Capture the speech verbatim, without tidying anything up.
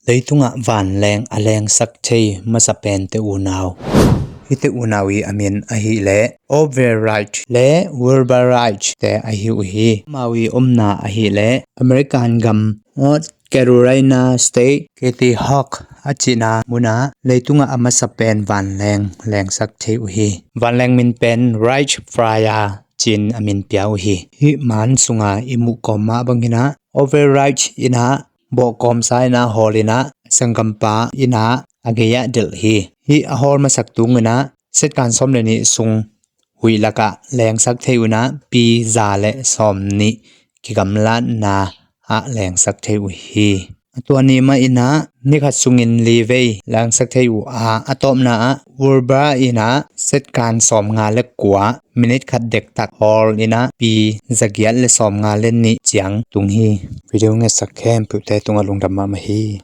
leitungah vanleng a lengsak thei masa pente unau. Hihte unau i a min ahih leh Ove Reich le Wilbur Reich te ahi uh hi. Amau i omna ahih leh American gam North Carolina State, Kitty Hawk a cihna munah leitungah a masa pen vanleng lengsak thei uh hi. Vanleng min pen Reich Flyer ci-in a min pia uh hi. Hih man sunga i muh kawm mah bangin ah Ove Reich in ah bawhkawmsa in ah hawl in ah sanggampa in ah a gei-ah delh hi. Hih a hawl masak tung in ah second sawm le nih sung huih lakah lengsak thei un ah pi za le sawmnih kigamlatna ah lengsak thei uh hi. A tua ni mah in ah ni khat sungin li vei lengsak thei uh a, a tawpna ah Wilbur in ah second sawmnga le kua minit khat dektak hawl in ah pi zagiat le sawmnga le nih ciang tung hi. Video ngetsak khempeuhte tungah lungdam mahmah hi.